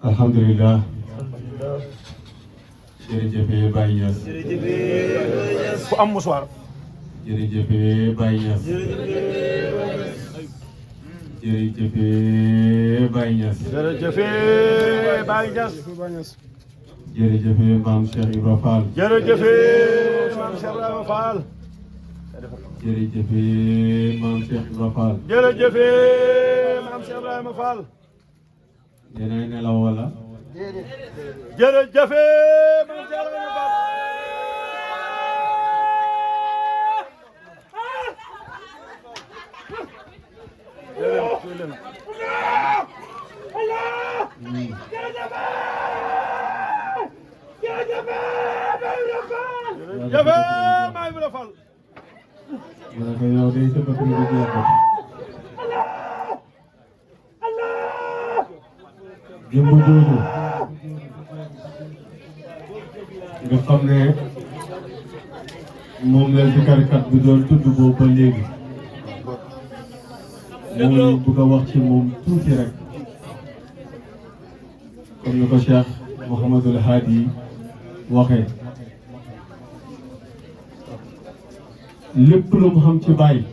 alhamdulilah jërëjëf Baye Niass ku am musuwaar jërëjëf Baye Niass jërëjëf Baye Niass jërëjëf Baye Niass jërëjëf Maam Cheikh Ibra Fall jërëjëf Maam Cheikh Ibra Fall jërëjëf Maam Cheikh Ibra Fall jërëjëf Maam Cheikh Ibrahima Fall yéenay nelaw wala jërëjëf Maam Cheikh Ibrahima Fall jërëjëf Maam Ibra Fall ma ne ko yow day sa bëgg nga jeexal jëmb jooju nga xam ne moom la zikarkat bi doon tudd boobu ba léegi moom lañ bëgg a wax ci moom tuuti rek comme ni ko Cheikh Mouhamadul Hadi waxee lépp lu mu xam ci Baye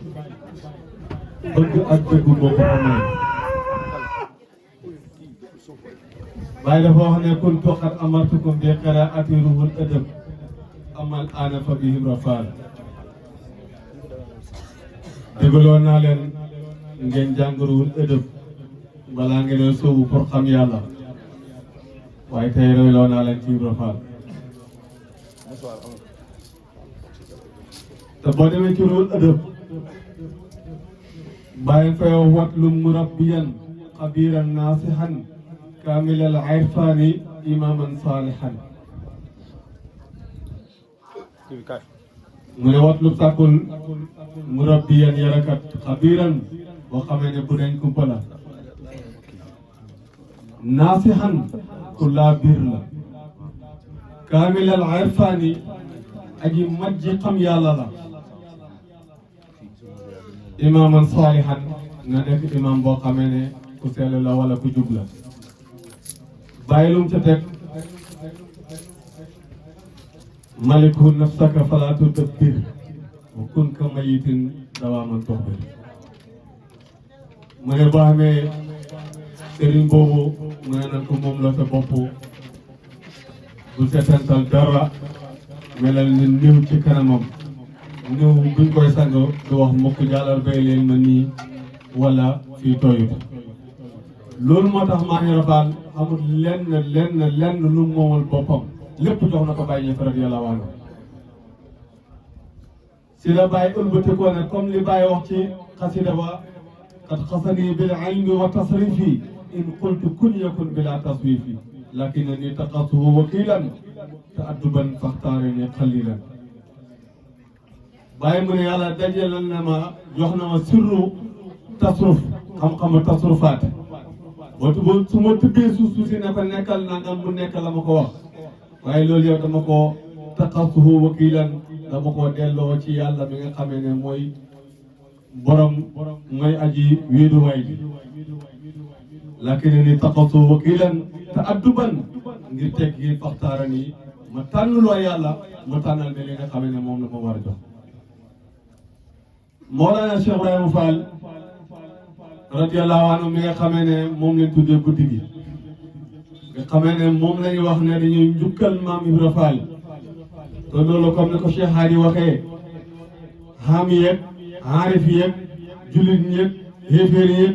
bëgg ak dëgg moo ko amee Baye dafa wax ne kuntu qad amartukum bi qiraa'ati ruhul adab amal aana fa bi Ibra Fall dégloo naa leen ngeen jàng ruhul adab balaa ngeen sóobu pour xam yàlla waaye tey royloo naa leen ci Ibra Fall te boo demee ci ruhul adab Baye fay wat lu murabbiyan xabiran naasihan kaamilal irfaani imaaman saalihan mu ne wat lu sàkkul murabbiyan yarakat xabiran boo xamee ne bu dañ kumpa la naasihan ku laa biir la kaamilal irfaani aji mat ji xam yàlla la imaaman saalihan nga nekk imaam boo xamee ne ku sell la wala ku jub la bàyyi lum ca teg maliku nafsaka fala tudabbir wa kun ka mayitin dawaaman toxbir mu ne boo xamee sëriñ boobu mu ne nag ko moom la sa bopp bu setantal dara melal ni néew ci kanamam néew buñ koy sang du wax mukk jàllal bay leen ma nii wala fii tooyut loolu moo tax maa ngi rafaal amul lenn lu moomal boppam lépp jox na ko Baye Niass radiyallahu anhu si la Baye ëlbatikoo ne comme li Baye wax ci xasida ba qad xasani bil ilmi wa tasrifi in qultu kun yakun bila taswifi lakinani taqasuhu wakilan ta'adduban faxtaarani xalilan Baye mu ne yàlla dajalal na ma jox na ma sirru tasruf xam-xamu tasrufaat boo su ma tëbbee suuf si ne ko nekkal nangam mu nekk la ma ko wax waaye loolu yow dama ko taqasuhu wakilan dama ko delloo ci yàlla mi nga xamee ne mooy borom mooy aji wéeduwaay bi lakinani taqasuhu wakilan te adduban ngir teg gi faxtaara nii ma tànnuloo yàlla ma tànnal ne li nga xamee ne moom la ma war a jox Mawlana Cheikh Ibrahima Fall radiyallahu anhu mi nga xamee ne moom lañ tuddee guddi gi nga xamee ne moom lañu wax ne dañuy njukkal maam Ibra Fall te loolu comme ni ko Cheikh Hadi waxee xam yeeg aarif yeeg jullit yeeg xéeféer yeeg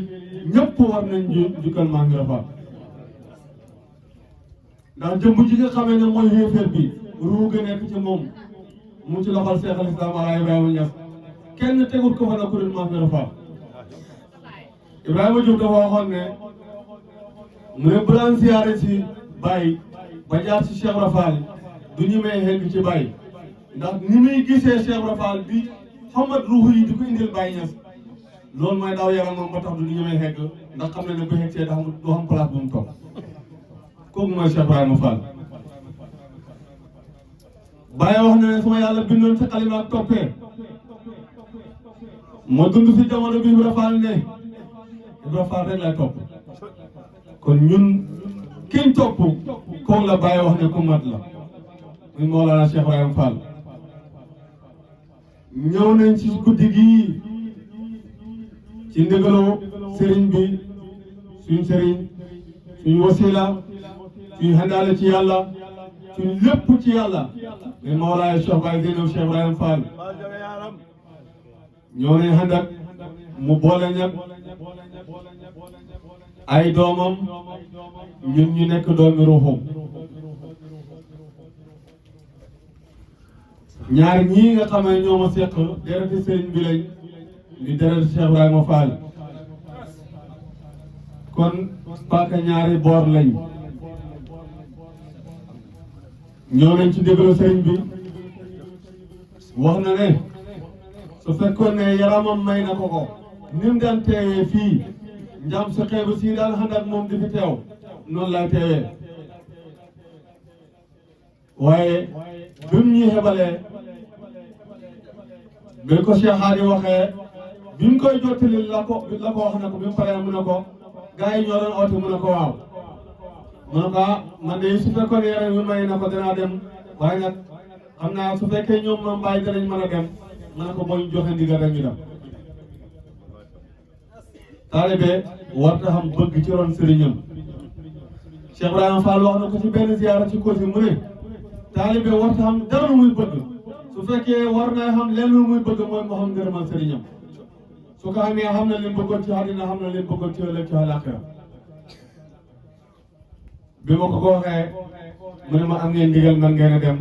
ñëpp war nañ njukkal maam Ibra Fall ndax jëmb ji nga xamee ne mooy xéeféer bi ruu ga nekk ci moom mu ci loxol Cheikh al Islam ala Ibrahima Niass kenn tegut ko fa na ku dul maam Ibra Fall Ibrahima Diop dafa waxoon ne mu ne bu daan siyaare si Baye ba jaar si Cheikh Ibra Fall du ñu may xegg ci Baye ndax ni muy gisee Cheikh Ibra Fall bi xamat ruuxu yi di ko indil Baye Niass loolu mooy daw yaramam ba tax du ñu may xegg ndax xam ne ne bu xegg see du xam place bu mu toog kooku mooy Cheikh Ibrahima Fall Baye wax na ne sama yàlla bindoon si xalima ak toppee ma dund si jamono bi Ibra Fall ne Ibra Fall rek lay topp kon ñun kiñ topp koom la bàyyi wax ne ku mat la muy Mawlana Cheikh Ibrahima Fall. ñëw nañ ci guddi gii ci ndigalu sëriñ bi suñ sëriñ suñ wasila suñ xandaale ci yàlla suñ lépp ci yàlla muy Mawlana Cheikh Baye Zeynab Cheikh Ibrahima Fall. ñëw nañ ànd ak mu boole ñag ay doomam ñun ñu nekk doomi ruuxum ñaar ñii nga xam ne ñoo ma seq dereti sëriñ bi lañ di dereti Cheikh Ibrahima Fall kon paaka ñaari boor lañ ñëw nañ ci déglu sëriñ bi wax na ne su fekkoon ne yaramam may na ko ni mu daan teewee fii njàm su xeebu si daan ànd ak moom di fi teew noonu lay teewee waaye bi mu ñuy xebalee bi ko Cheikh Hadi waxee bi mu koy jottali la ko wax na ko bi mu paree mu ne ko gars yi ñoo doon oote mu ne ko waaw mu ne ko man de su fekkoon yaram bi may na ko danaa dem waaye nag xam naa su fekkee ñoom moom bàyyi danañ mën a dem ma ne ko boo ñu joxe ndigal rek ñu dem taalibe warta xam bëgg ci ron sëriñam Cheikh Ibrahima Fall wax na ko ci benn ziyaara ci Kosi mu ne taalibe warta xam dara lu muy bëgg su fekkee war na xam lenn lu muy bëgg mooy mu xam ngërëmal sëriñam su ko xamee xam na leen bëggoon ci àddina xam na leen bëggoon ci ëllëg ci àllaaxira bi ma ko waxee mu ne ma am ngeen ndigal man ngeen a dem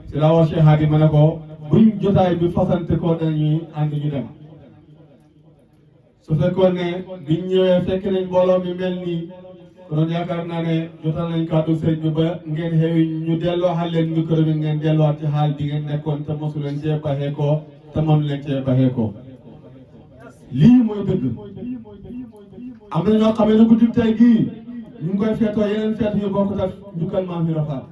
ci laa wax Cheikh Hadi ma ne ko buñ jotaay bi fasante ko dañuy ànd ñu dem su fekkoon ne biñ ñëwee fekk nañ mbooloo mi mel nii kon yaakaar naa ne jotal nañ kàddu sëriñ bi ba ngeen xewi ñu delloo xal leen micro bi ngeen delluwaat ci xaal bi ngeen nekkoon te mosu leen cee baxee ko te mënu leen cee baxee ko lii mooy dëgg am na ñoo xamee ne guddi tey gii ñu ngi koy feetoo yeneen feet yu bokkut ak njukkal Maam Ibra Fall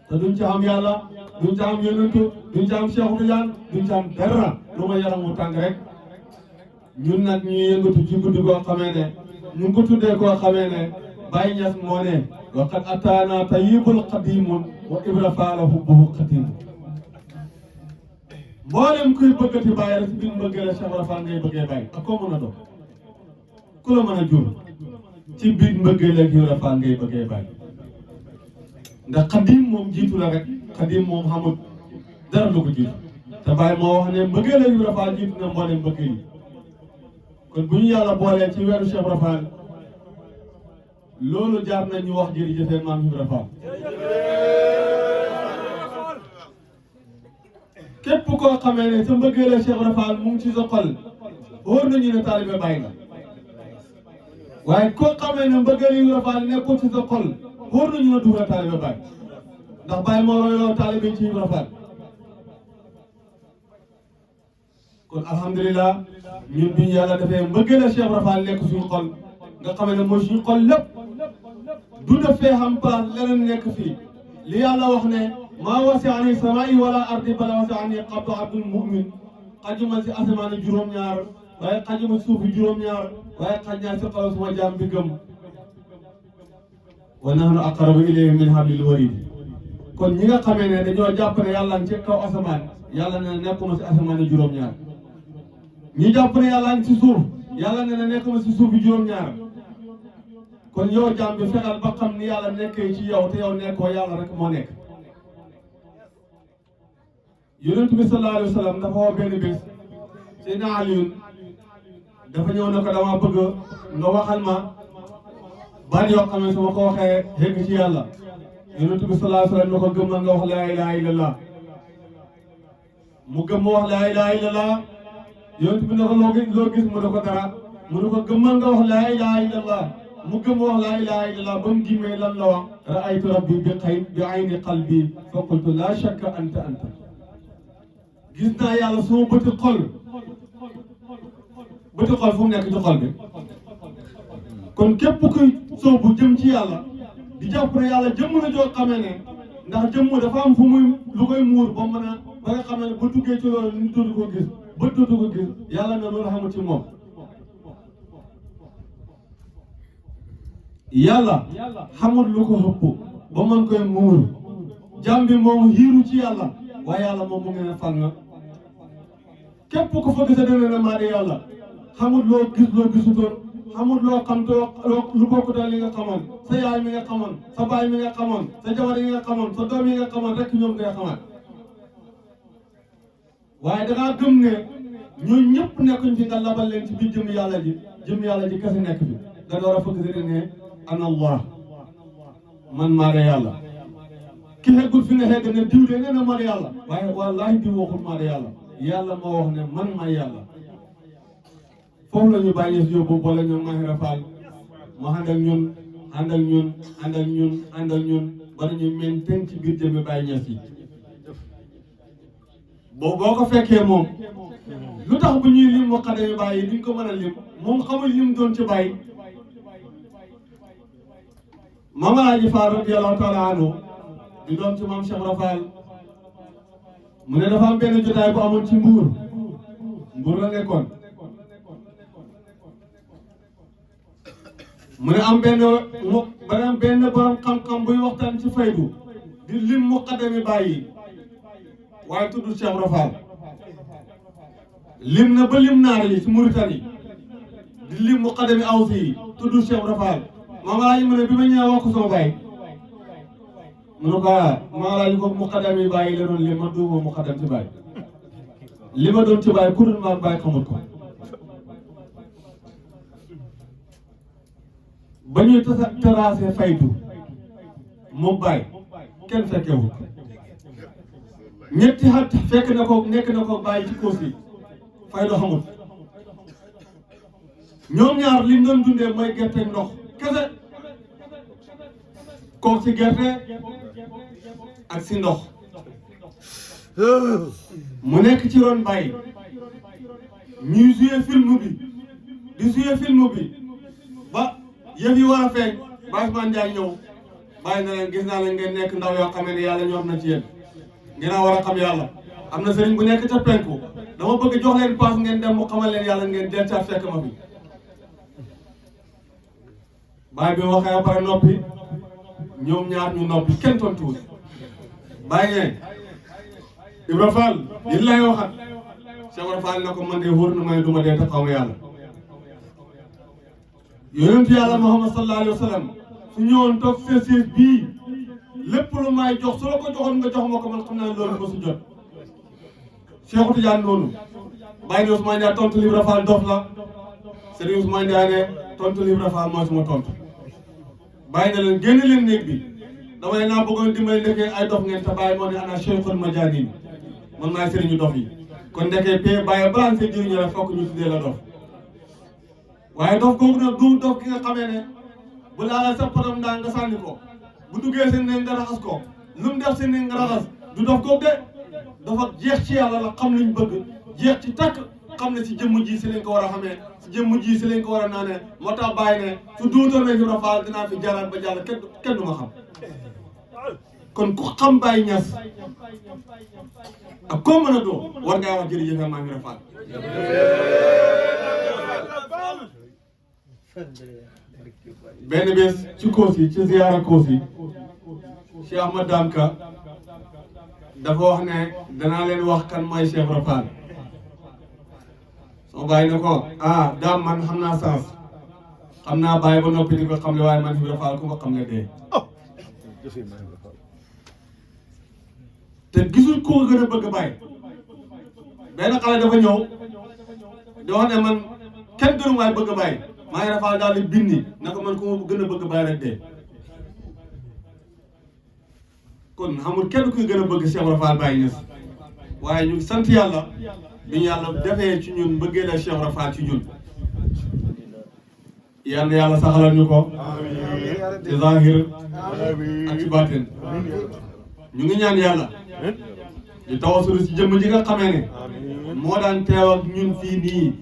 te duñ ci am yàlla duñ ci am yonentu duñ ci am Cheikh Tidiane duñ ci am dara lu ma yaram mu tàng rek ñun nag ñuy yëngatu ci guddi koo xamee ne ñu ngi ko tuddee koo xamee ne Baye Niass moo ne waqad ataana tayyibul qadimun wa Ibra Fall hubbuhu qadim mboolem kuy bëggati Baye rek biñ bëggee la Cheikh Ibra Fall ngay bëggee Baye ak koo mën a doon ku la mën a jur ci biir mbëggee la Ibra Fall ngay bëggee Baye ndax xadim moom jiitu la rek xadim moom xamut dara lu ko jiitu te Baye moo wax ne mbëggee la Ibra Fall jiitu na mboolem mbëggee yi kon bu ñu yàlla boolee ci weeru Cheikh Ibra Fall loolu jaar nañ ñu wax jërëjëf Maam Ibra Fall képp koo xamee ne sa mbëggee la Cheikh Ibra Fall mu ngi ci sa xol wóor nañu ne taalibe Baye nga waaye koo xamee ne mbëggee la Ibra Fall nekkul ci sa xol wóor nañu ne dugal taalibe Baye ndax Baye moo royloo taalibe ci Ibra Fall kon alhamdulilah ñun bi ñu yàlla defee mbëggee la Cheikh Ibra Fall nekk suñu xol nga xam ne mooy suñu xol lépp du defee xam place leneen nekk fii li yàlla wax ne maa wasi'ani samaa'i wala ardi bala wasi'ani qabdu abdul mu'min xajuma si asamaani juróom-ñaar waaye xajuma suufi juróom-ñaar waaye xaj naa si xol suma jaam bi gëm wa nahnu aqrabu ilayhi min hablil warid kon ñi nga xamee ne dañoo jàpp ne yàlla ngi ci kaw asamaan yàlla ne nekkuma si asamaani juróom-ñaar ñi jàpp ne yàlla ngi ci suuf yàlla ne nekkuma si suufi juróom-ñaar kon yow jaam bi fexeel ba xam ni yàlla nekkee ci yow te yow nekkoo yàlla rek moo nekk yonent bi sallallahu alayhi wa sallam dafa woo benn bés Seydina Aliyun dafa ñëw ne ko dama bëgg nga waxal ma baat yoo xam ne su ma ko waxee xegg ci yàlla yonent bi sallallahu alayhi wa sallam ne ko gëm nga wax laa ilaha illallah mu gëm ma wax laa ilaha illallah yonent bi ne ko loo gis mu ne ko dara mu ne ko gëm nga wax laa ilaha illallah mu gëm wax laa ilaha illallah ba mu gimee lan la wax raaytu rabbi bi ayni qalbi fa qultu la shakka anta gis naa yàlla suma bëti xol fu mu nekk ci xol bi kon képp kuy soobu jëm ci yàlla di jàpp ne yàlla jëmm la joo xamee ne ndax jëmm dafa am fu muy lu koy muur ba mën a ba nga xam ne ba duggee ci loolu nit dootu ko gis bët dootu ko gis yàlla ne loolu xamul ci moom yàlla xamul lu ko ëpp ba mën koy muur jàmm bi moom xiiru ci yàlla waaye yàlla moom mu ngi ne fal na képp ku fa gis a demee na maa di yàlla xamul loo gis loo gisutoon xamul loo xam te lu bokkut ak li nga xamoon sa yaay mi nga xamoon sa baay mi nga xamoon sa jabar yi nga xamoon sa doom yi nga xamoon rek ñoom ngay xamaat waaye dangaa gëm ne ñooñu ñëpp nekkuñ fi nga labal leen ci biir jëm yàlla ji kese nekk bi nga door a fëgg si ne ana Allah man maa de yàlla ki xeggul fi nga xegg ne diw de nee na maa de yàlla waaye wallaahi diw waxul maa de yàlla yàlla moo wax ne man maa yàlla foofu la ñu bàyyi si yóbbu boole ñoom Mahira Fall mu ànd ak ñun ba ñu mainten ci biir jëmmi Baye Niass yi boo ko fekkee moom lu tax bu ñuy lim muqaddami Baye yi duñ ko mën a lim moom xamul lim doon ci Baye Maam Alaaji Fall radiyallahu taala anhu di doon ci Maam Cheikh Ibra Fall mu ne dafa am benn jotaay bu amoon ci Mbuur la nekkoon mu ne am benn borom xam-xam buy waxtaan ci faydu di lim muqaddami Baye yi waaye tudd Cheikh Ibra Fall lim na ba lim naar yi ci Mauritanie di lim muqaddami Awsi yi tudd Cheikh Ibra Fall Maam Alaaji mu ne bi ma ñëwee wax ko sama baay mu ne ko Maam Alaaji ko muqaddami Baye yi la doon lim ma duuma muqaddam ci Baye li ma doon ci Baye ku dul maag Baye xamut ko ba ñuy terrassé faydu moom Baye kenn fekkewut ñetti at nekk na ko Baye ci koos yi faydu xamut ñoom ñaar liñ doon dundee mooy gerte ndox kese kook si gerte ak si ndox mu nekk ci ron Baye ñuy joué film bi ba yëf yi war a feeñ Baye Ousmane Ndiaye ñëw Baye na leen gis naa leen ngeen nekk ndaw yoo xam ne yàlla ñor na ci yéen ngeen a war a xam yàlla am na sëriñ bu nekk ca penku dama bëgg jox leen paas ngeen dem mu xamal leen yàlla ngeen delluwaat fekk ma fi Baye bi waxee ba pare noppi ñoom ñaar ñu noppi kenn tontuwul Baye ne Ibra Fall li lay waxat Cheikh Ibra Fall na ko man de wóor na may duma dee te xaw ma yàlla yonent yàlla Muhammad sallallahu alayhi wa sallam su ñëwoon toog sees bii lépp lu may jox su la ko joxoon nga jox ma ko man xam naa ne loolu ba su jot Cheikh Tidiane noonu Baye ne Ousmane Ndiaye tontu li Ibra Fall dof la Serigne Ousmane Ndiaye ne tontu li Ibra Fall mooy suma tontu Baye ne leen génn leen néeg bi dama ne naa bëggoon dimbali ndekee ay dof ngeen te Baye moo ne ana Cheikhul Majaanin man maay sëriñu dof yi kon ndekee pee Baye balaa see jëriñu rek fokk ñu tuddee la dof waaye dof googu nag du dof ki nga xamee ne bu laalal sa potam ndaa nga sànni ko bu duggee seen ne nga raxas ko lu mu def seen ne nga raxas du dof googu de dafa jeex ci yàlla la xam liñ bëgg jeex ci takk xam ne si jëmm ji si lañ ko war a xamee si jëmm ji si lañ ko war a naanee moo tax Baye ne su duutoon ne Ibra Fall dinaa fi jaraat ba jàll kenn du ma xam kon ku xam Baye Niass ak koo mën a doo war ngaa wax jërëjëf Maam Ibra Fall benn bés ci Kossy ci ziyaara Kossy Cheikh Ahmad Damka dafa wax ne danaa leen wax kan mooy Cheikh Ibra Fall soo bàyyi ne ko daam man xam naa sens xam naa bàyyi ba noppi di ko xam le waaye man Ibra Fall ku ko xam le dee te gisul koo gën a bëgg Baye benn xale dafa ñëw di wax ne man kenn gënu waay bëgg Baye maa ngi rafetlu daal di bindi naka man ku ma gën a bëgg Baye rek dee kon xamul kenn kuy gën a bëgg Cheikh Ibra Fall Baye Niass waaye ñu sant yàlla bi ñu yàlla defee ci ñun bëggee la Cheikh Ibra Fall ci ñun yal na yàlla saxalal ñu ko ci zahir ak ci baatin ñu ngi ñaan yàlla di tawasul ci jëmm ji nga xamee ne moo daan teew ak ñun fii nii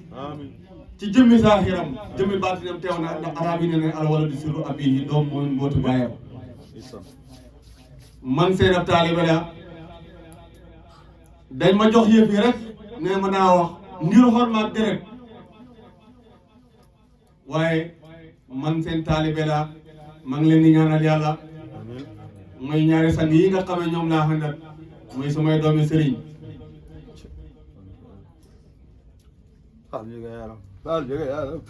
ci jëmmi zahiram jëmmi baatinam teew na ndax arab yi ne ne alwala di sirru abihi doom mooy mbootu baayam man seen ab taalibe la dañ ma jox yëf yi rek ne ma naa wax ngir xormaat deret waaye man seen taalibe la maa ngi leen di ñaanal yàlla mooy ñaari sang yi nga xamee ñoom laa xandat mooy samay doomi sëriñ Fall jóge yaram Fall jóge yaram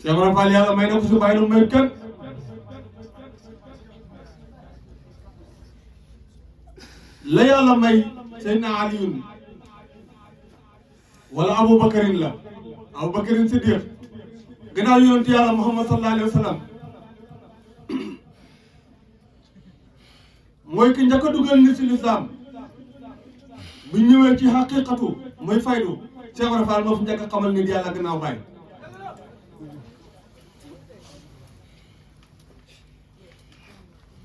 Cheikh Ibra Fall yàlla may na ko su bàyyi lu may kenn la yàlla may Seydina Aliyun wala Aboubacarin la Aboubacarin Siddiq gannaaw yonent yàlla Muhammad sallallahu alayhi wa sallam mooy ki njëkk a dugal nit ci lislaam bu ñëwee ci xaqiqatu mooy faydu Cheikh Ibra Fall moo fi njëkk a xamal nit yàlla gannaaw bàyyi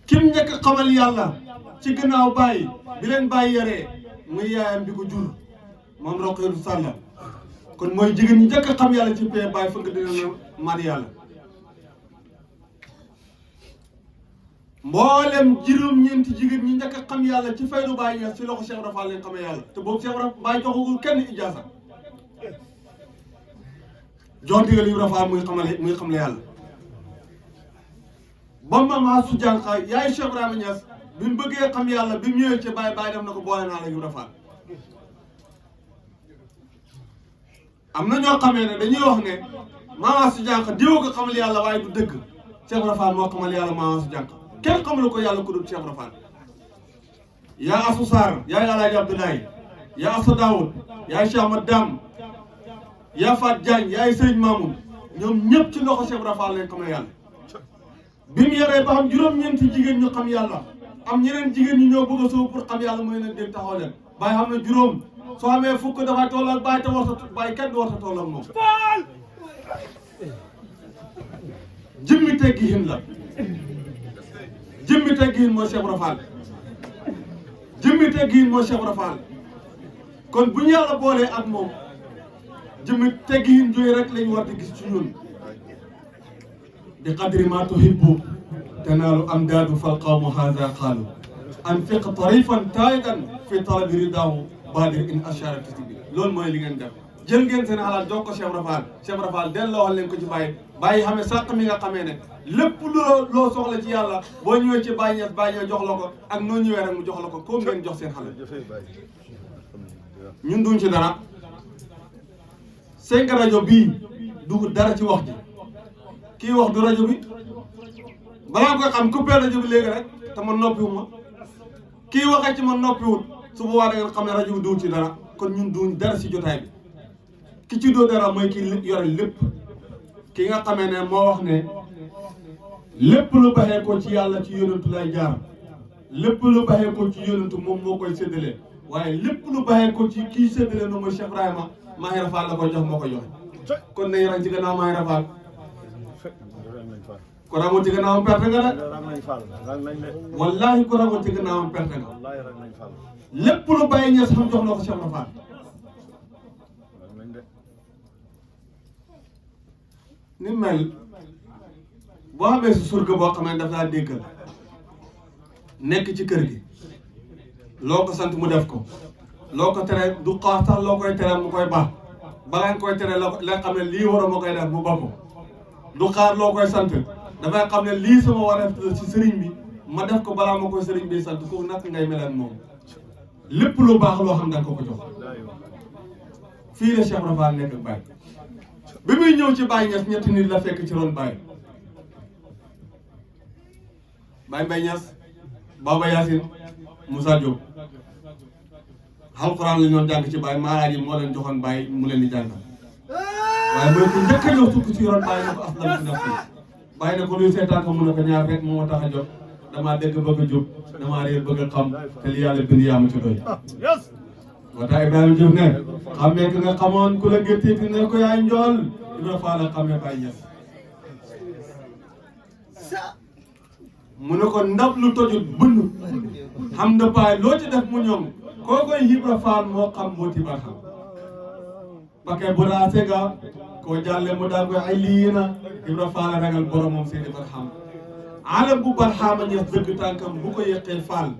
kim njëkk a xamal yàlla ci gannaaw bàyyi bi leen bàyyi yaree muy yaayam bi ko jur moom Roqeetu Sàll kon mooy jigéen ñi njëkk a xam yàlla ci pee bàyyi fëgg dina na mat yàlla mboolem juróom-ñeenti jigéen ñi njëkk a xam yàlla ci faydu Baay Ñas ci loxo Cheikh Ibra Fall lañ xamee yàlla te boobu Cheikh Ibra Baay joxagul kenn ijaasa jox ndigal Ibra Fall muy xam la yàlla ba mama su jànqa yaay Cheikh Ibrahima Niass bi mu bëggee xam yàlla bi mu ñëwee ci Baay def na ko boole naa la Ibra Fall am na ñoo xamee ne dañuy wax ne mama su jànqa diwa ko xamal yàlla waaye du dëgg Cheikh Ibra Fall moo xamal yàlla mama su jànqa kenn xamul ko yàlla ku dul Cheikh Ibra Fall yaa Asu Saar yaay Alaaji Abdoulaye yaa Asa Daoud yaay Cheikh Ahmad Dam yaa Fat Diagne yaay Sëriñ Mamoun ñoom ñëpp ci loxo Cheikh Ibra Fall lañ xamee yàlla bi mu yaree ba xam juróom-ñeenti jigéen ñu xam yàlla am ñeneen jigéen ñi ñoo bëgg a sóob pour xam yàlla mooy leen dégg taxaw leen Baay xam ne juróom soo amee fukk dafay toll ak Baay te warta Baay kenn du warta toll ak moom jëmmi teggiin la jëmmi teggiin mooy Cheikh Ibra Fall jëmmi teggiin mooy Cheikh Ibra Fall kon bu ñu yàlla boolee ak moom jëmmi teggiin jooyu rek lañu war di gis ci ñun bi qadri ma tuhibbu tanaalu amdaadu fal qawmu haza qaalu anfiq tarifan taidan fi talabi ridaahu baadir in ashara tasibi loolu mooy li ngeen def jël ngeen seen xalaat jox ko Cheikh Ibra Fall Cheikh Ibra Fall delloo leen ko ci Baye xamee sàq mi nga xamee ne lépp loo soxla ci yàlla boo ñëwee ci Baye Niass Baye ñëw jox la ko ak noo ñëwee rek mu jox la ko comme ngeen jox seen xalaat ñun duñ ci dara seen rajo bii du dara ci wax ji kii wax du rajo bi balaa nga koy xam coupé rajo bi léegi rek te man noppiwu ma kii waxee ci man noppiwut su boobaa da ngeen xam ne rajo bi duwut ci dara kon ñun duñ dara si jotaay bi ki ci doo dara mooy kii yore lépp ki nga xamee ne moo wax ne lépp lu baxee ko ci yàlla ci yonentu lay jaar lépp lu baxee ko ci yonentu moom moo koy séddale waaye lépp lu baxee ko ci kii séddale no mooy Cheikh Ibrahima Mahira Fall la koy jox moo koy joxe kon nañ ran ci gannaaw Mahira Fall ko ramoon ci gannaawam perte nga de wallaahi ko ramoon ci gannaawam perte nga lépp lu Baye Niass xam jox na ko Cheikh Ibra Fall ni mel boo xamee si surga boo xam ne daf laa déggal nekk ci kër gi loo ko sant mu def ko loo ko tere du xaar sax loo koy tere mu koy baax balaa nga koy tere la xam ne lii waroon ma koy def mu bopp du xaar loo koy sant dafay xam ne lii sama wareef ci sëriñ bi ma def ko balaa ma koy sëriñ bi sant kooku naka ngay mel ak moom lépp lu baax loo xam da nga ko jox fii la Cheikh Ibra Fall nekk ak Baye bi muy ñëw ci Baye Niass ñetti nit la fekk ci ron Baye Mbaye Niass Baba Yacine Moussa Diop alxuraan la ñoon jàng ci Baye maaraaj yi moo leen joxoon Baye mu leen di jàngal waaye mooy ku njëkk a ñëw sukk ci ron Baye ne ko aslam si nafsi Baye ne ko luy seetaan ko mun na ko ñaar rek moo tax a jot damaa dégg bëgg a jub damaa réer bëgg a xam te li yàlla bind yaa ma ci doy moo tax Ibrahima Diouf ne xamee ki nga xamoon ku la gëttiiti ne ko yaay njool Ibra Fall la xamee Baye Niass mu ne ko ndab lu tojut bënn xam na Baye loo ci def mu ñoom koo koy Ibra Fall moo xam mbooti ba xam pake bu raase ga koo jàlle mu daal koy ay lii na Ibra Fall a ragal boromam seeni barxam alam bu barxaama Niass dëgg tànkam bu ko yëqee Fall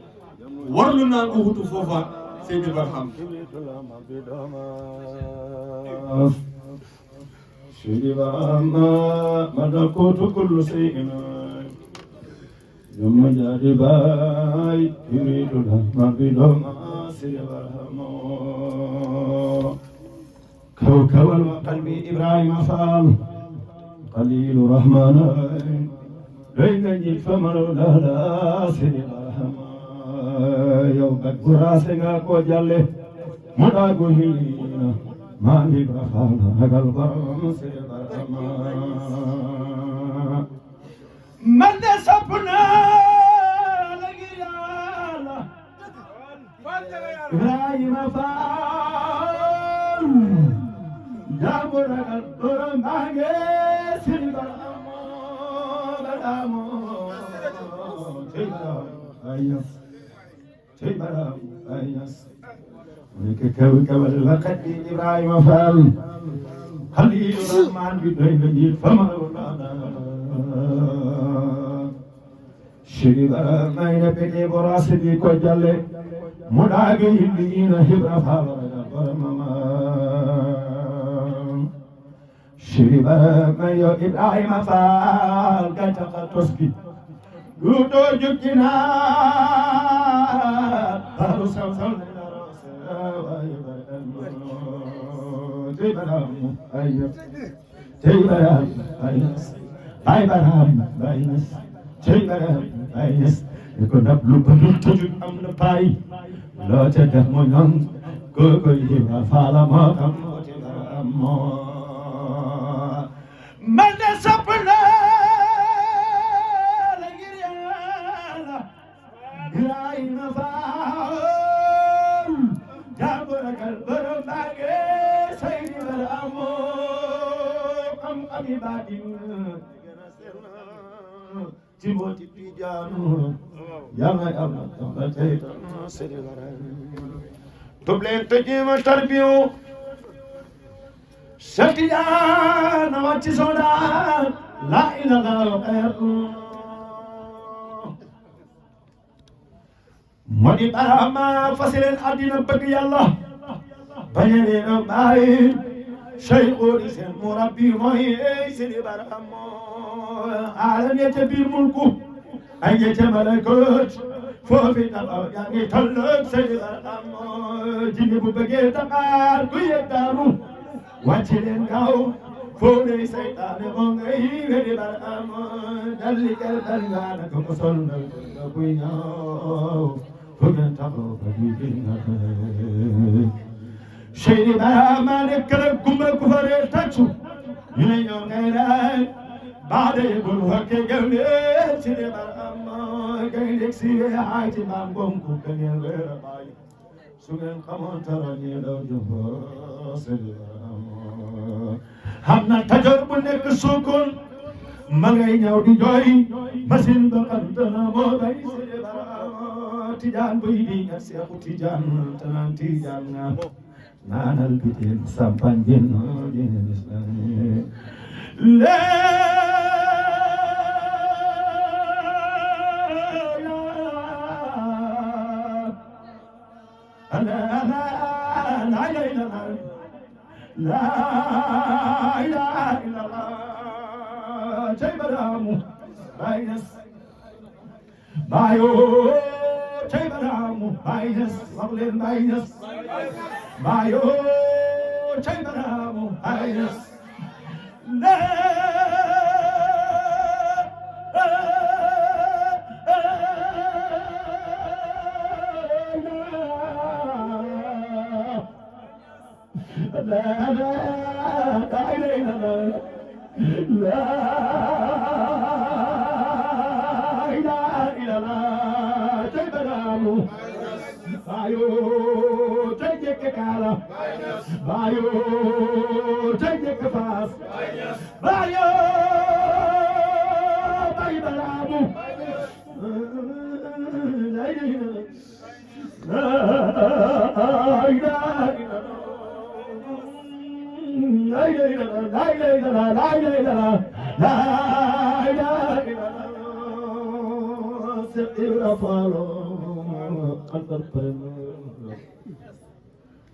warlu naa ko wutu foofa seeni barxam شربما ملكوت كل شيء يوم جارباي يريد الرحمن بلوما سربما كوكب القلب إبراهيم فال قليل رحمن لينجي فمر لا سربما يوم براسنا كوجاله مداغو هينا ماني بخالا هغال برام سربما من سبنا لغيالا إبراهيم فال جابر الدرم باغي سربما بدامو أيس تيبرام أيس ولك كوكب الوقت إبراهيم فال خليل الرحمن بدين جيل فما شريبا ما ينبغي براسدي كوجالي مداغي اللينا هبرا فال برمما شريبا ما يو إبراهيم فال كتاقا تسكي Luto jukina baru sam Teibaram ayat Teibaram ayat Teibaram ayat Teibaram ayat Ko nab lu banul tujuk am na pai lo jaga monon ko hiwa fala ma kam Teibaram man sapna إبراهيم فال جابرك البرم باقي سيد برامو قم قمي بادين جيبوتي بيجانو ياما ياما ياما تيتنا سيد برامو تبلين تجيما تربيو سكيان واتي سودان لا إله إلا الله modi barama fasilen adina bëgg yàlla bañe leen bàyyi Cheikh seen murabbi mooy Seydi Barhama alam ya ca biir mulku ay ya ca malakut foofi taxaw yaa ngi tolloog Seydi Barhama jinne bu bëggee Dakar ku yëg daaru wàcc leen gaaw foo ne seytaane moo ngay Seydi Barhama dalli kër dal nga naka ko sol na kuy ñaaw فقن تغرب بينا شيري بها مالك لكم الكفر يرتجو يليون غيران بعد يقول وكي قولي شيري بها ما قيلك سيري حاجي مامكم كوكن يغير باي سوغن قمون تراني لو جفا شيري بها همنا تجرب نك سوكن مغي ñaw di joy machine ba kantana mo day Seydi Barhama Tijaan buy di nga Seexu Tijaan tanan Tijaan nga naanal bitel sampan jenno dina Islam la ilaha illallah Teibaram minus Bayo Teibaram minus Lovely minus Bayo Teibaram minus La لا إله إلا الله Teibaram Bayo Tejek Kala Bayo Tejek Fas Bayo Teibaram La ilaha illallah La ilaha illallah La ilaha illallah La ilaha illallah La ilaha illallah Sirra falo qadar prema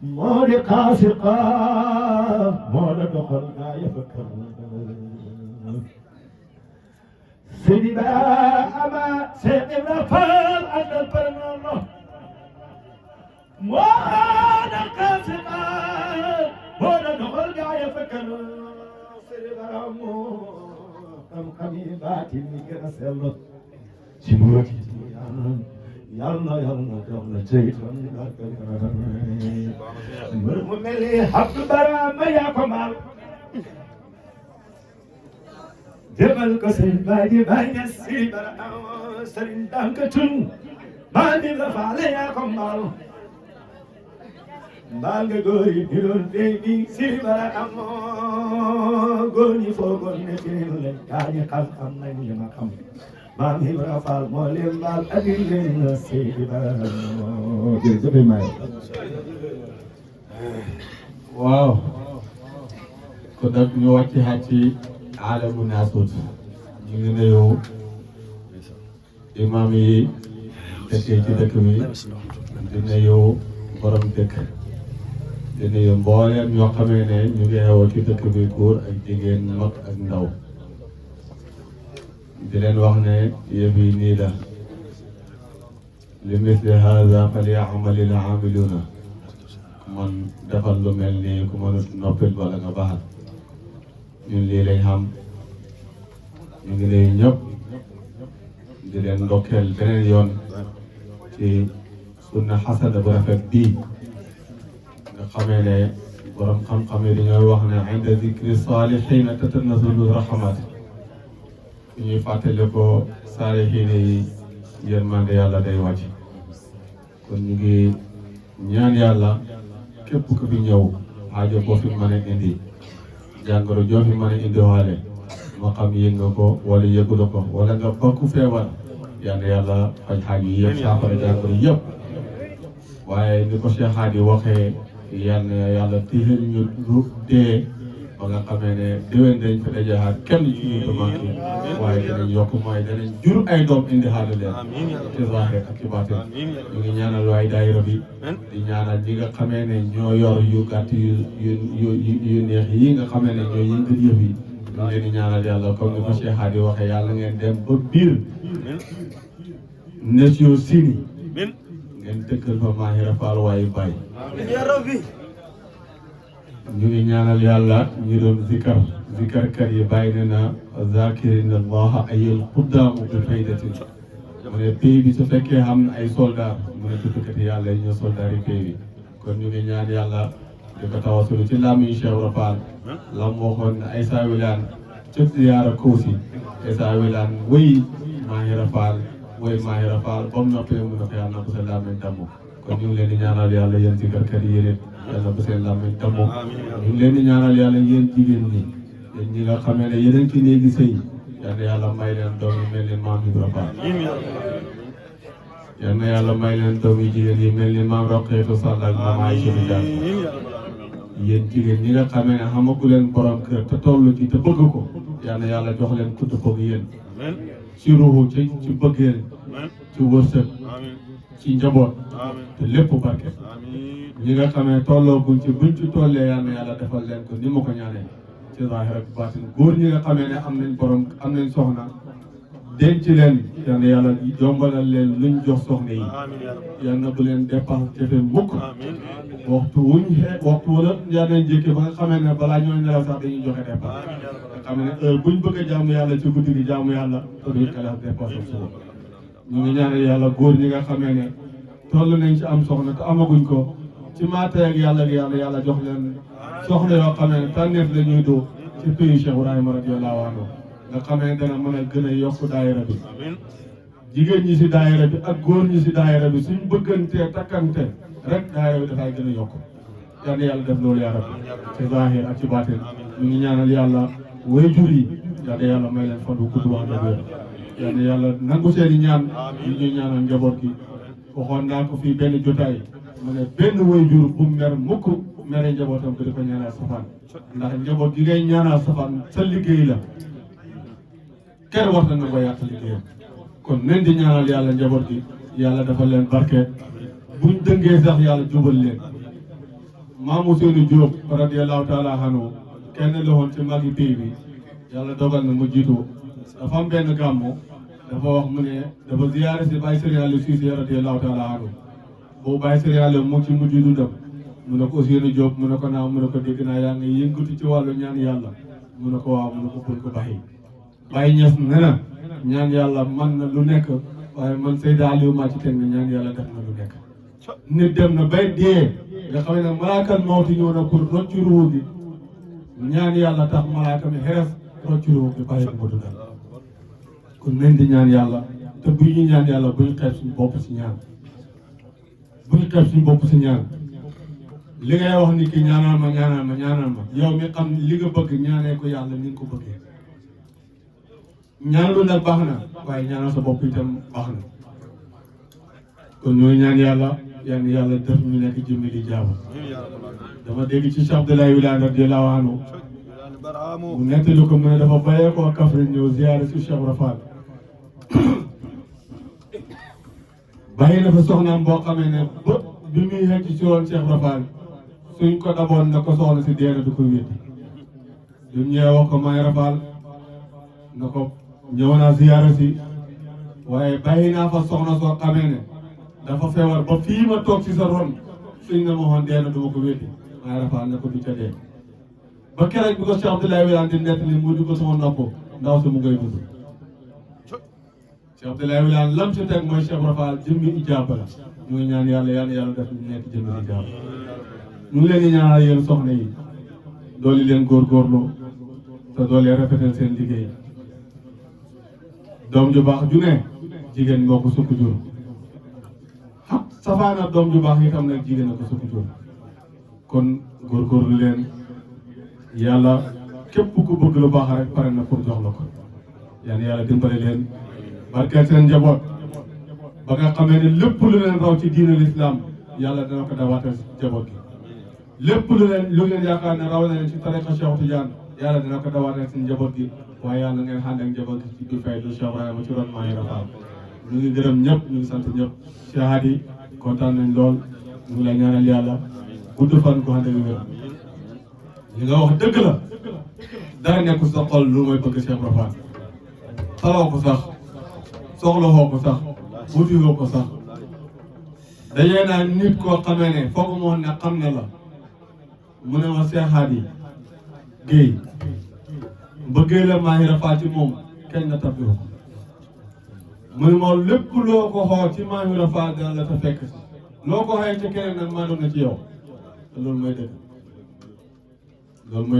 Mori qasiqa Mori doqalna يفكر سيدي أما سيدنا فال أجل البرنامج وانا قاسقا وانا نقول قاعد يفكر سيدي برامو كم قميباتي ميكنا سيلو سيبوتي يلا يلا يلا جيتون مرمي حق برام يا كمال جبل كسر باي باي نسي برام سرين دانكتون ما نلفع يا كمال Malga gori biron baby silvara amo goni fogon ne tinle kanya kam na ni makam mami rafal molim bal adilin silvara amo jebe may wow ko dak ñu wacci hatti alamu nasut ñu ngi nuyu imam yi tekki ci dëkk bi di nuyu borom dëkk di nuyu mbooleem ñoo xamee ne ñu ngi xewoo ci dëkk bi góor ak jigéen mag ak ndaw di leen wax ne yëf yi nii la li misli haza falyamalil aamiluna man defal lu mel nii ku mënut noppil wala nga baxal ñun lii lañ xam ñu ngi nuyu ñëpp di leen ndokkeel beneen yoon ci sunna xasana bu rafet bii nga xamee ne borom xam-xam yi dañoo wax ne inda zikri saalihiina tatanazzalu rahmaat su ñuy fàttali ko saalihiina yi yërmande yàlla day wàcc kon ñu ngi ñaan yàlla képp ku fi ñëw aajo boo fi mën a indi jàngoro joo fi mën a indiwaale moo xam yëg nga ko wala yëgula ko wala nga bokk feebar yal na yàlla faj xaaj yi yëpp saafara jàngoro yëpp waaye ni ko Cheikh Hadi waxee yal na yàlla tiixal ñu lu dee ba nga xamee ne déwén dañ fi dajaxaat kenn ci ñu ko manqué waaye danañ yokk mooy danañ jur ay doom indi xaalu leen ci zahir ak ci baatin ñu ngi ñaanal waay daayira bi di ñaanal ñi nga xamee ne ñoo yor yu gàtt yu neex yi nga xamee ne ñoo yëngal yëf yi ñu leen di ñaanal yàlla comme ni ko Cheikh Hadi waxee yàlla ngeen dem ba biir Nation Sini ngeen dëkkal fa Mahira Fall waayu Baye ñu ngi ñaanal yàlla ñu doon zikarkat yi bàyyi ne na zakirina allaha ayil xuddaamu bi faydatin mu ne pays bi su fekkee xam na ay soldat mu ne tuddkat yi yàlla yi ñoo soldat yi pays bi kon ñu ngi ñaan yàlla di ko tawasulu ci làmmiñ Cheikh Ibra Fall lam waxoon ne ay saa wilaan ci ziyaara Koosi ay saa wilaan wëy Mahira Fall wëy Mahira Fall ba mu noppee mu ne ko yàlla na ko sa làmmiñ damm kon ñu ngi leen di ñaanal yàlla yéen zikarkat yi yéen yàlla bu seen làmmiñ damm ñu ngi leen di ñaanal yàlla yéen jigéen ñi yéen ñi nga xamee ne yéen a ngi ci néegi sëy yal na yàlla may leen doom yi mel ni maam Ibra Fall yal na yàlla may leen doom yi jigéen yi mel ni maam Roqeetu Sall ak maam Aïcha Diagne yéen jigéen ñi nga xamee ne xamagu leen borom kër te toll ci te bëgg ko yal na yàlla jox leen kudd koog yéen ci ruuxu ci bëggeel ci wërsëg ci njaboot te lépp barke ñi nga xamee tollooguñ ci buñ ci tollee yal na yàlla defal leen ko ni ma ko ñaanee ci zaahir ak baatin góor ñi nga xamee ne am nañ borom am nañ soxna denc leen yal na yàlla jombalal leen luñ jox soxna yi yal na bu leen dépense jafe mukk waxtu wala yaa nañ jékki ba nga xamee ne balaa ñoo nelaw sax dañuy joxe dépense nga xamee ne heure buñ bëgg a jaamu yàlla ci guddi gi jaamu yàlla te duñ xalaat dépense ak suba ñu ngi ñaanal yàlla góor ñi nga xamee ne toll nañ ci am soxna te amaguñ ko ci maatee ak yàlla gi yàlla jox leen soxna yoo xamee ne tànneef la ñuy doo ci pays Cheikh Ibrahima radiyallahu anhu nga xamee dana mën a gën a yokk daayira bi jigéen ñi si daayira bi ak góor ñi si daayira bi suñ bëggantee takkante rek daayira bi dafay gën a yokk yal na yàlla def loolu yaa rabbi ci zahir ak ci baatin ñu ngi ñaanal yàlla waajur yi yal na yàlla may leen fan bu gudd wax dëgg yal na yàlla nangu seeni ñaan yi ñuy ñaanal njaboot gi waxoon naa ko fii benn jotaay mu ne benn waajur bu mer mukk mere njabootam ko di ko ñaanal safaan ndax njaboot gi ngay ñaanal safaan sa liggéey la kenn war na ko yàq liggéeyam kon nañ di ñaanal yàlla njaboot gi yàlla dafa leen barke buñ dëngee sax yàlla jubal leen Maam Ousseynou Diop radiyallahu taala anhu kenn la woon ci magi pays bi yàlla dogal na mu jiitu dafa am benn gàmmu dafa wax mu ne dafa ziyaare si Baye Serigne Aliou Cissé radiyallahu taala anhu boobu Baye Serigne Aliou mu ci mujj dundam mu ne ko Ousseynou Diop mu ne ko naaw mu ne ko dégg naa yaa ngi yëngatu ci wàllu ñaan yàlla mu ne ko waaw mu ne ko bul ko bàyyi Baye Niass ne na ñaan yàlla man na lu nekk waaye man Seydou Aliou maa ci teg ne ñaan yàlla def na lu nekk nit dem na bay dee nga xam ne malaakal mawti ñëw na pour rocci ruu gi ñaan yàlla tax malaaka mi xeres rocci ruu gi bàyyi ko dundal kon nañ di ñaan yàlla te bu ñu ñaan yàlla bu ñu xeeb suñu bopp si ñaan bu ñu xeeb suñu bopp si ñaan li ngay wax ni ki ñaanal ma yow mi xam li nga bëgg ñaanee ko yàlla ni nga ko bëggee ñaanalu nag baax na waaye ñaanal sa bopp itam baax na kon ñooy ñaan yàlla yàlla def ñu nekk jëmmi di jaamu dama dégg ci Cheikh Abdoulaye Wilane radiyallahu anhu mu nettali ko mu ne dafa bayee koo Kaffrine ñëw ziyaare si Cheikh Rafal bàyyi na fa soxnaam boo xamee ne ba bi muy xëcc ci woon Cheikh Rafal suñ ko daboon na ko soxna si deena du ko wéddi bi mu ñëwee wax ko may Rafal na ko ñëw naa ziyaare si waaye bàyyi naa fa soxna soo xamee ne dafa feebar ba fii ma toog ci sa ron suñ ne ma xoon deena du ma ko wéddi may Rafal ne ko du ca dee ba keroog bi ko Cheikh Abdoulaye Wilane di nettali mu di ko sama nopp ndaw si mu ngay dund Cheikh Abdoulaye Wilane lam ci teg mooy Cheikh Rafal jëmmi ijaaba la ñu ngi ñaan yàlla def ñu nekk jëmmi ijaaba ñu ngi leen di ñaanal yéen soxna yi dooli leen góorgóorlu te dooli rafetal seen liggéey doom ju baax ju ne jigéen moo ko sukk jur safaana doom ju baax itam nag jigéen a ko sukk jur kon góorgóorlu leen yàlla képp ku bëgg lu baax rek pare na pour jox la ko yàlla dimbale leen barkeel seen njaboot ba nga xamee ne lépp lu leen raw ci diine l'islam yàlla dana ko dawaatal njaboot gi lépp lu ngeen yaakaar ne raw na leen ci tariqa Cheikh Tidiane yàlla dana ko dawaatal seen njaboot gi waaye yàlla ngeen xànd ak njaboot gi ci biir fay du Cheikh Ibrahima ci ron maa ngi rafetlu ñu ngi gërëm ñëpp ñu ngi sant ñëpp Cheikh Hadi kontaan nañ lool ñu ngi lay ñaanal yàlla gudd fan ko xànd ak wér li nga wax dëgg la dara nekkul sa xol lu mooy bëgg Cheikh Rafal taloo ko sax soxla woo ko sax wuti woo ko sax dajee naa nit koo xamee ne foog moo ne xam ne la mu ne ma Cheikh Hadi Guèye mbëggee la maa ngi Rafal ci moom kenn na tabbi ko mu ne ma lépp loo ko xoo ci maa ngi Rafal dana la ta fekk si loo ko xëy ci keneen nag maa doon na ci yow te loolu mooy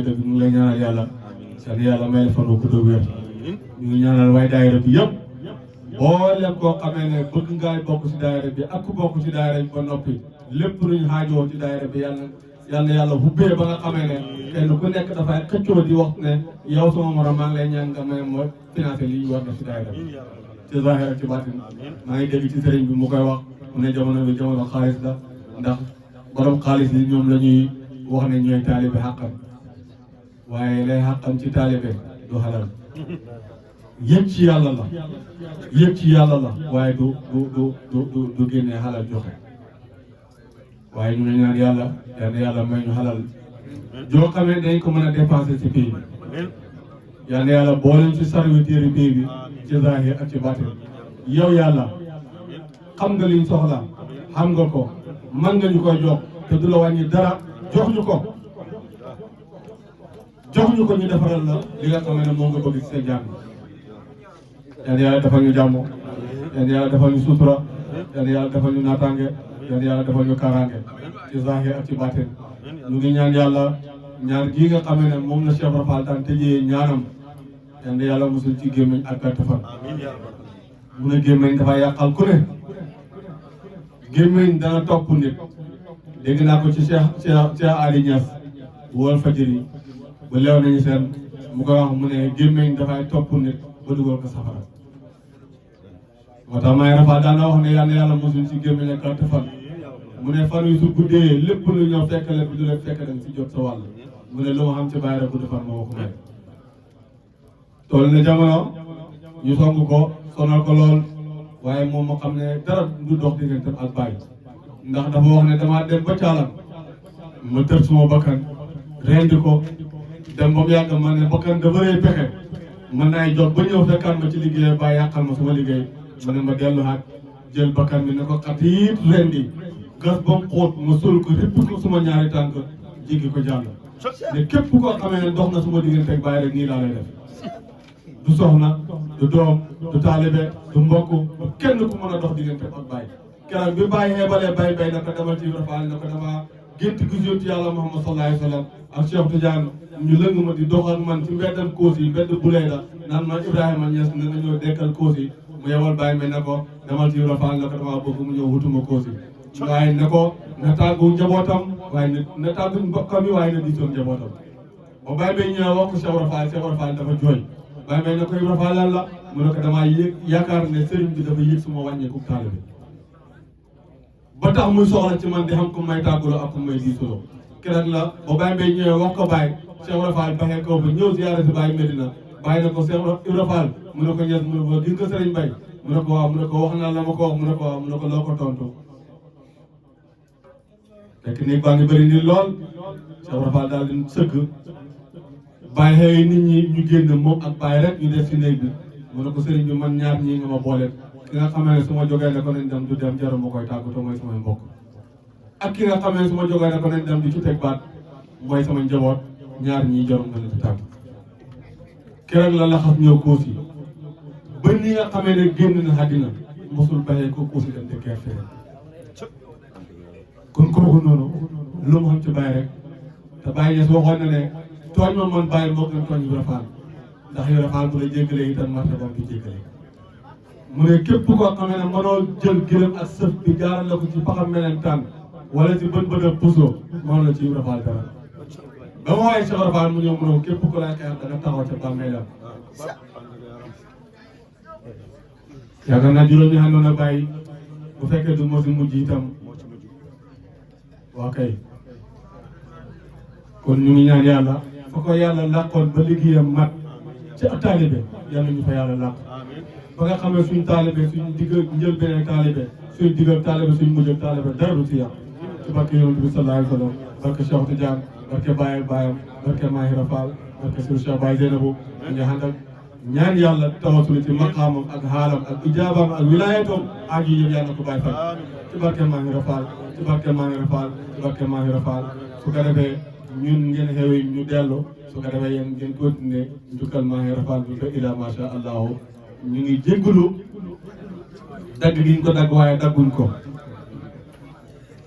dëgg ñu ngi lay ñaanal yàlla seen yàlla may la fan wu gudd wér ñu ngi ñaanal waaye daayira bi yëpp boo leen koo xamee ne bëgg ngaay bokk ci daayira bi ak ku bokk ci daayira bi ba noppi lépp luñ xaajoo ci daayira bi yàlla hubbee ba nga xamee ne kenn ku nekk dafay xëccoo di wax ne yow sama morom maa ngi lay ñaan nga may ma financé li ñu war def ci daayira bi ci zahir ak ci baatin maa ngi dégg ci sëriñ bi mu koy wax mu ne jamono bi jamono xaalis la ndax borom xaalis yi ñoom la ñuy wax ne ñooy taalibe xàqam waaye lay xàqam ci taalibe du xalal yëg ci yàlla la waaye du génnee xalal joxe waaye ñu ngi ñaan yàlla may ñu xalal joo xamee dañ ko mën a dépenser ci pays bi yàlla boole ci serviteur pays bi ci zahir ak ci baatin yow yàlla xam nga liñ soxla xam nga ko man nga ñu koy jox te du la wàññi dara jox ñu ko ñu defaral la li nga xamee ne moom nga bëgg ci sa jàng yàlla defal ñu jàmm yàlla defal ñu sutura yàlla defal ñu naataange yàlla defal ñu kaaraange ci zahir ak ci baatin ñu ngi ñaan yàlla ñaan gii nga xamee ne moom la Cheikh Rafal daan tëjee ñaanam yàlla musul ci gémmiñ ak gàtt fan mu ne gémmiñ dafa yàqal ku ne gémmiñ dana topp nit dégg naa ko ci Cheikh Ali Niass Walfadjri ba leew nañu seen mu koy wax mu ne gémmiñ dafay topp nit ba dugal ko safara moo tax may Rafal daan na wax ne yàlla musul ci gémmiñ ak gàtt fan mu ne fan yu su guddee lépp lu ñëw fekk la bi du la fekk dem si jot sa wàll mu ne lu ma xam ci bàyyi rek gudd fan moo ko may toll na jamono ñu song ko sonal ko lool waaye moom moo xam ne dara du dox digganteem ak bàyyi ndax dafa wax ne damaa dem ba caalam ma tër suma bakkan rendi ko dem ba mu yàgg ma ne bakkan dafa rëy pexe mën naay jóg ba ñëw fekkaat ma ci liggéey ba yàqal ma suma liggéey ma ne ma delluwaat jël bakkan bi ne ko xatiit rendi gas ba mu xóot ma sul ko répp ko suma ñaari tànk jéggi ko jàll ne képp koo xamee ne dox na suma digganteeg bàyyi rek nii laa lay def du soxna du doom du taalibe du mbokk du kenn ku mën a dox diggante ak bàyyi keroog bi bàyyi xeebalee bay na ko demal ci Ibrahima na ko dama gént gis yonent yàlla Muhammad sallallahu alayhi wa sallam ak Cheikh Tidiane ñu lëng ma di dox ak man ci mbeddam Koosi mbedd bulee la naan ma Ibrahima Niass ne nga ñëw dekkal Koosi mu yebal bàyyi may ne ko demal ci Ibrahima na ko dama bëgg mu ñëw wutuma Koosi waaye ne ko na tàggu njabootam waaye na tàggu mbokkam yi waaye na diisoon njabootam ba bàyyi may ñëw wax ko Cheikh Ibrahima dafa jooy bàyyi may ne ko Ibrahima lan la mu ne ko damaa yaakaar ne sëriñ bi dafa yëg suma wàññeeku taalibe ba tax muy soxla ci man di xam ku may tàgguloo ak ku may diisuloo keroog la ba Baye Mbaye ñëwee wax ko Baye Cheikh Ibra Fall baxee kaw ba ñëw ziyaare si Baye Medina Baye ne ko Cheikh Ibra Fall mu ne ko ñes mu ne ko gis nga sëriñ Baye mu ne ko waaw mu ne ko wax naa la ma ko wax mu ne ko waaw mu ne ko loo ko tontu fekk néeg baa ngi bëri nii lool Cheikh Ibra Fall daal di sëgg Baye xëy nit ñi ñu génn moom ak Baye rek ñu def si néeg bi mu ne ko sëriñ bi man ñaar ñii nga ma boole ki nga xamee ne su ma jógee ne ko nañ dem du dem jaru ma koy tàggatoo mooy samay mbokk ak ki nga xamee ne su ma jógee ne ko nañ dem di ci teg baat mooy sama njaboot ñaar ñii jaru nga leen di tàgg keroog la laxas ñëw Koosi ba ni nga xamee ne génn na àddina mosul baxee ko Koosi dem te gerte kon kooku noonu lu mu xam ci Baye rek te Baye Niass waxoon na ne tooñ ma man Baye moo gën tooñ Ibra Fall ndax Ibra Fall bu la jéggalee itam martabam bi jéggalee mu ne képp koo xamee ne mënoo jël gërëm ak sëf bi gaaral la ko ci paxam melentaan wala ci bët bët a puso moom la ci Ibra Fall dara ba ma waaye Cheikh Ibra Fall mu ñëw mu ne képp ku lay xeex da nga taxaw ca bàmmeelam yaakaar naa juróomi àndoon a bàyyi bu fekkee du moo si mujj itam waa kay kon ñu ngi ñaan yàlla fa ko yàlla làqoon ba liggéeyam mat ci ak taalibe yàlla ñu fa yàlla làq ba nga xamee suñ taalibe suñ digg njël beneen taalibe suñ diggal taalibe suñ mujjal taalibe dara du ci yàq ci barke yonent bi sallallahu alayhi wa sallam barke Cheikh Tidiane barke Baye ak Bayam barke Mahira Fall barke Sëriñ Cheikh Baye Zeynabou nga ànd ak ñaan yàlla tawasul ci maqaamam ak xaalam ak ijaabaam ak wilaayatoom aaju yëpp yàlla ko bàyyi fay ci barke Mahira Fall ci barke Mahira Fall ci barke Mahira Fall su ko defee ñun ngeen xewi ñu dellu su ko defee yéen ngeen continuer njukkal Mahira Fall bi ba ila masha allahu ñu ngi jéggalu dagg gi ñu ko dagg waaye dagguñ ko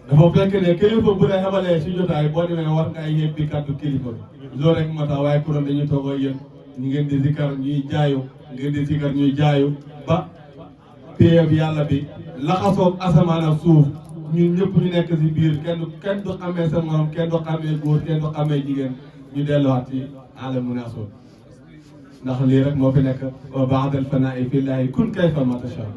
dafa fekk ne kilifa bu la xamalee si jotaay boo demee war nga ay yebbi kàddu kilifa loolu rek moo tax waaye kuréel dañuy toog ak yéen ñu ngeen di zikkar ñuy jaayu ngeen di zikkar ñuy jaayu ba péeb yàlla bi laxasoog asamaan ak suuf ñun ñëpp ñu nekk si biir kenn du xamee sa morom kenn du xamee góor kenn du xamee jigéen ñu delluwaat ci alamu naasoon ndax lii rek moo fi nekk wa baadal fanaa'i fillaahi kun kayfa ma tashaa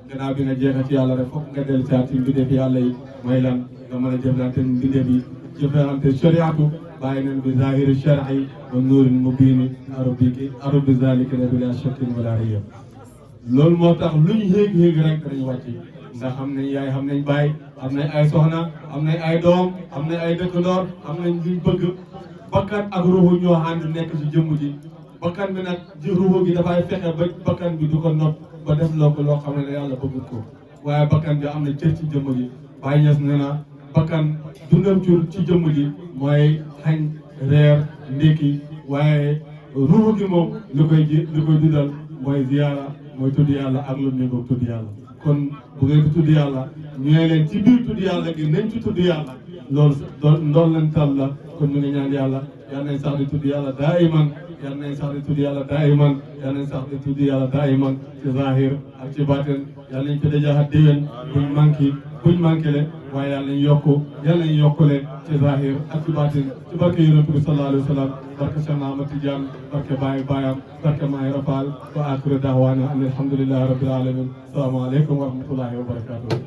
gannaaw bi nga jeexee ci yàlla rek fokk nga dellu ci ci mbindeef yàlla yi mooy lan nga mën a jëflante mbindeef yi jëflante shariatu bàyyi nañ bi zahiri shar'i wa nuurin mubiini arub bi zalika bila shakkin wala riyab loolu moo tax lu ñu yéeg rek dañu wàcc ndax xam nañ yaay xam nañ baay am nañ ay soxna am nañ ay doom am nañ ay dëkkandoor am nañ luñ bëgg bakkan ak ruuxu ñoo ànd nekk ci jëmm ji bakkan bi nag ci ruuxu gi dafay fexe ba bakkan bi du ko not ba def loo ko loo xam ne yàlla bëggut ko waaye bakkan bi am na cër ci jëmm ji Baye Niass nee na bakkan dundam ci jëmm ji mooy xañ reer ndékki waaye ruuxu gi moom li koy dundal mooy ziyaara mooy tudd yàlla ak lu méngoog tudd yàlla kon bu ngeen di tudd yàlla ñu ne leen ci biir tudd yàlla gi nañ ci tudd yàlla loolu ndool leen tal la kon ñu ngi ñaan yàlla yal nañ sax di tudd yàlla daayiman yal nañ sax di tudd yàlla daayiman yal nañ sax di tudd yàlla daayiman ci zahir ak ci baatin yal nañ fi dajaxat déwén buñ manqué le waaye yal nañ yokku yal nañ yokkule ci zahir ak ci baatin ci barke yonent bi sallallahu alayhi wa sallam barke Cheikh Ahmad Tidiane barke Baye Bayam barke Mahira Fall wa akhiru da'wana an alhamdulillahi rabbil alamin assalamu aleykum wa rahmatullahi wa barakatuh